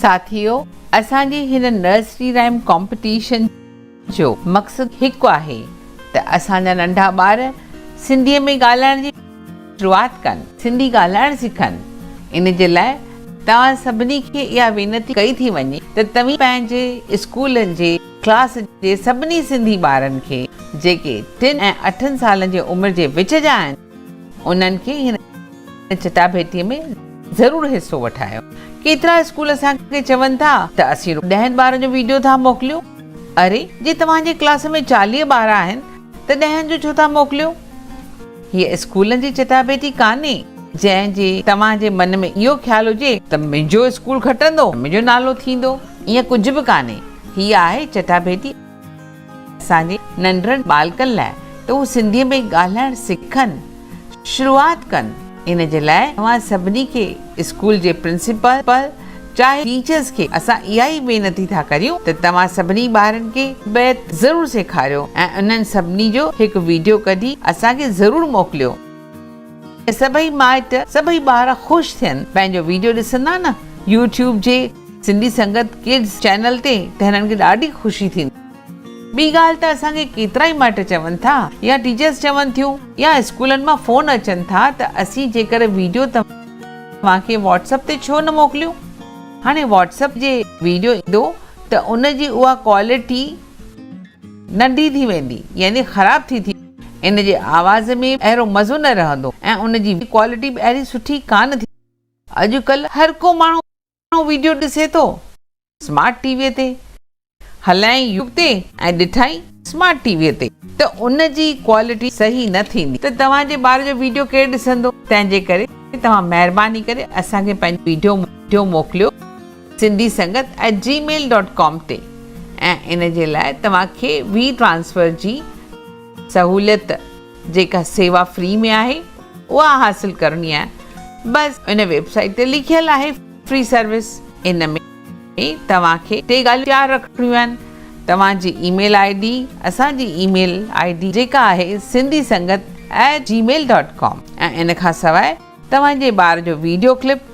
ساٿيو اسان جي هن نرسري رائيم ڪامپٽيشن جو مقصد هڪ آهي ته اسان جا ننڍا ٻار سنڌيء ۾ ڳالهائڻ جي شروعات ڪن، سنڌي ڳالهائڻ سکن. ان جي لاء توهان سڀني کي اها وينتي ڪئي ٿي وڃي ته توهين پنهنجي اسڪولن جي ڪلاس جي سڀني سنڌي ٻارن کي جيڪي ٽن ۽ اٺن سالن جي عمر جي وچ جا آهن انهن کي هن چٽاڀيٽيء ۾ ضرور حصو وٺايو. ڪيترا اسڪول اسان کي چون ٿا ته اسين رڳو ڏهن ٻارن جو ويڊيو ٿا موڪليون. اري جي توهان جي ڪلاس ۾ 40 ٻار آهن ته ڏهن جو ڇو ٿا موڪليو؟ هيء اسڪولن جي چٽاڀيٽي ڪانهي جنهن جي توهان جي من ۾ اهو خيال هجي ته منهنجو اسڪول کٽندو، منهنجو نالو ٿيندو. ائين ڪجهه به ڪانهي. هيء آهي چٽاڀيٽي اسان جي ننڍڙن ٻالڪن لاء ته هو سنڌيء ۾ ڳالهائڻ سکن. شروعات ڪن. ان جي لاء اوهان سڀني کي اسڪول جي پرنسپال چاهي ٽيچرز کي اسان اها ئي وينتي ٿا ڪريون ته توهان سڀني ٻارن کي بيت ضرور سيکاريو ۽ انهن سڀني جو هڪ ويڊيو ڪڍي اسان کي ضرور موڪليو. سڀئي مائٽ سڀئي ٻار خوش ٿين پنهنجو ويڊيو ڏسندا نه يوٽيوب جي سنڌي سنگت ڪڊز چينل تي ته هنن کي ڏاڍي خوشي ٿيندي. ٻي ڳالهه ته اسان کي ڪيترائي مائٽ چون ٿا يا ٽيچرز چون ٿيون يا اسڪولن مان فون اچن ٿا ته اسين جيڪر ويڊيو توهان کي واٽس اپ تي ڇو نه موڪليون. هاڻي واٽس اپ جي ويڊيو ايندو ته ان جي اها ڪوالٽي ننڍي ٿي ويندي يعني خراب ٿي ٿي ان جي آواز ۾ اهڙو مزو نه رهندو ۽ ان جي ڪوالٽي به اهڙي سٺي ڪانه ٿي. اڄڪلهه هر ڪو ماڻهو ويڊيو ڏسي ٿو اسمارٽ ٽي وي تي. هلايائين يوٽيوب تي ۽ ڏٺائين اسمارٽ ٽي وي تي ته ان جي ڪوالٽي صحيح نه ٿيندي ته توهان جي ٻار جو ويڊيو ڪير ڏسندو تنهن جي ڪري توهان مهرباني ڪري اسان کي پنهنجو ويڊيو موڪليو Sindhi Sangat at Gmail dot com تي ۽ ان جي لاء توهان کي وي ٽرانسفر جي سهوليت جيڪا سيوا فري ۾ آهي اها حاصل ڪرڻي آهي بس ان ويب سائيٽ تي لکيل آهي فري سروس ان ۾ توهان کي ٽي ڳالهيون ياد رکڻيون آهن توهان جي اي ميل I D اسان جي اي ميل I D جيڪا آهي Sindhi Sangat at Gmail dot com ۽ ان کان سواء توهان جي ٻار جو ويڊيو ڪلپ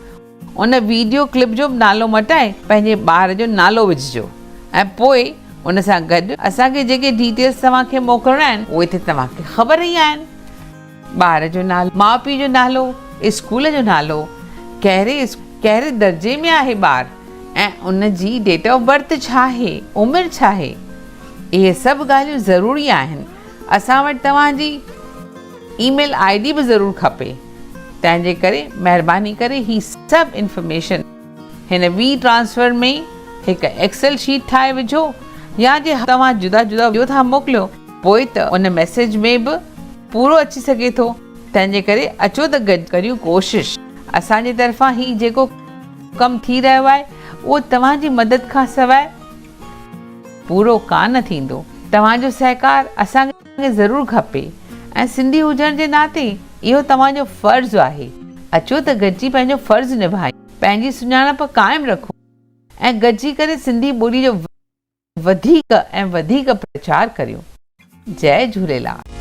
ان ويڊيو ڪلپ جو به نالو مٽائي پنهنجي ٻار جو نالو وجهجو ۽ پوء ان سان گڏ اسان کي جيڪي ڊيٽيلز توهان کي موڪلڻا آهن اهي ته توهان کي خبر ئي آهن. ٻار جو نالو، ماء پيء جو نالو، اسڪول جو نالو، ڪهڙي ڪهڙي درجي ۾ آهي ٻار ۽ ان جي ڊيٽ آف برٿ ڇا آهي، عمر ڇا آهي. اهي سڀ ڳالهيون ضروري آهن. اسان وٽ توهان جي اي ميل I D به ضرور کپي. تنهن جي ڪري مهرباني ڪري هي سڀ انفارميشن هن وي ٽرانسفر ۾ هڪ ايڪسل شيٽ ٺاهي وجهو يا جي توهان جدا جدا وڊيو ٿا موڪليو پوء ته ان ميسيج ۾ به پورو اچي سگهي ٿو تنهن جي ڪري اچو ته گڏ ڪريون ڪوشش اسان جي طرفان هي جيڪو ڪم ٿي رهيو آهي اهو توهان جي مدد کان سواء پورو ڪانه ٿيندو توهان جو سهڪار اسان کي ضرور کپي ۽ سنڌي هجڻ جي ناتي اهو توهان جو فرض آهي. اچو ته گڏجي پنهنجو فرض نڀايون، پنهنجي سڃاڻپ قائم رکون ۽ گڏجي ڪري سنڌي ٻولي جو وڌيڪ ۽ وڌيڪ پرچار ڪريون. جئي جهوليلال.